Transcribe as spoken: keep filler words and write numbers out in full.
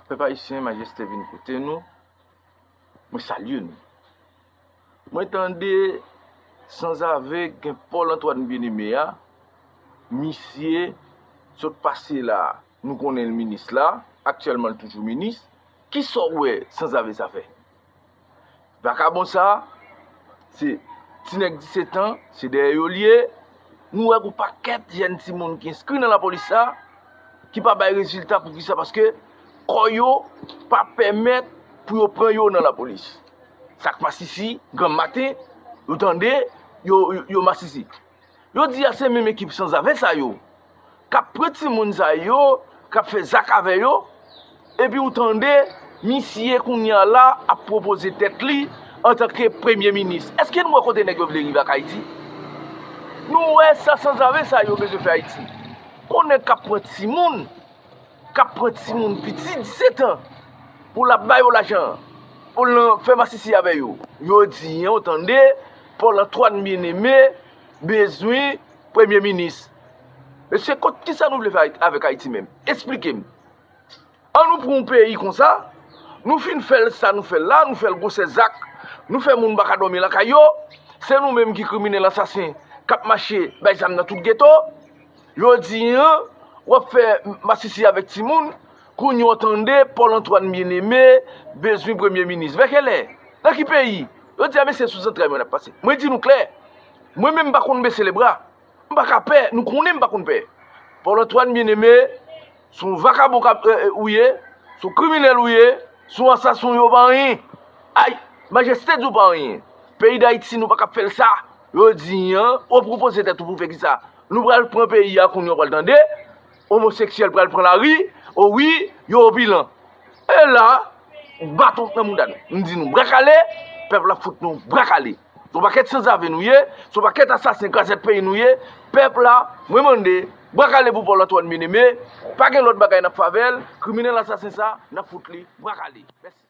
Pèp ayisyen, majeste vin kote nou, mwen salye nou. Mwen tande sanzave gen Paul Antoine Bien-Aimé a, misye sot pase la, nou konnen l minis la, aktyèlman l toujou minis. Kisa w wè sanzave sa fè? Vakabon sa, se ti nèg disetan, se dèyè yo l ye. Nou wè gon pakèt jèn timoun ki enskri nan lapolis la, ki pa bay rezilta. Poukisa? Paske kò yo pa pèmèt pou yo pran yo nan lapolis. Sa k masisi, granm maten, yo tande, yo, yo, yo masisi. Yo di a se menm ekip sanzave sa yo k ap pran timoun sa yo, k ap fè zak avè yo, epi w tande misye kounye a la ap pwopoze tèt li antanke premye minis. Èske nou wè kote nèg yo vle rive ak Ayiti? Nou wè sa sanzave sa yo bezwen fè Ayiti. Gon nèg k ap pran timoun, k ap pran timoun piti disetan pou l ap ba yo lajan, pou l fè masisi avè yo. Yo di an, w tande, Paul Antoine Bien-Aimé bezwen premye minis. Mesye, kot, kisa nou vle fè Ayiti, avèk Ayiti menm? Esplike m. An nou pran yon peyi konsa, nou fin fè l sa nou fè l la, nou fè l gwosè zak, nou fè moun pa ka dòmi lakay yo, se nou menm ki kriminèl, ansasen, k ap mache bay zam nan tout geto. Yo di an, w ap fè masisi avèk timoun, kounye a w tande Paul Antoine Bien-Aimé bezwen premye minis. Vè kèlè? Nan ki peyi? Yo di a, mesye, sou zantray mwen n ap pase. Mwen di nou klè, mwen menm m pa konn bese lebra. M pa ka pè, nou konnen m pa konn pè. Paul Antoine Bien-Aimé, se yon vakabon k ap, e, e, ou ye, se yon kriminèl ou ye, se yon ansasen, ou pa anyen. Ay, majeste di w pa anyen. Peyi Dayiti, nou pa ka ap fè l sa. Yo di an, ou pwopoze tèt ou pou fè kisa? Nou pral pran peyi a kounye a, w pral tande, omoseksyèl pral pran lari, o wi, yo opilan. E la, baton nan mouda nou. M di nou bra kale, pèp la fout nou bra kale. Se yon pakèt sanzave nou ye, se yon pakèt asasen krazèt peyi nou ye. Pèp la, mwen mande, bra kale pou Paul Antoine Bien-Aimé, pa gen lòt bagay n ap fè avè l, kriminèl asasen sa, n ap fout li bra kale. Mèsi.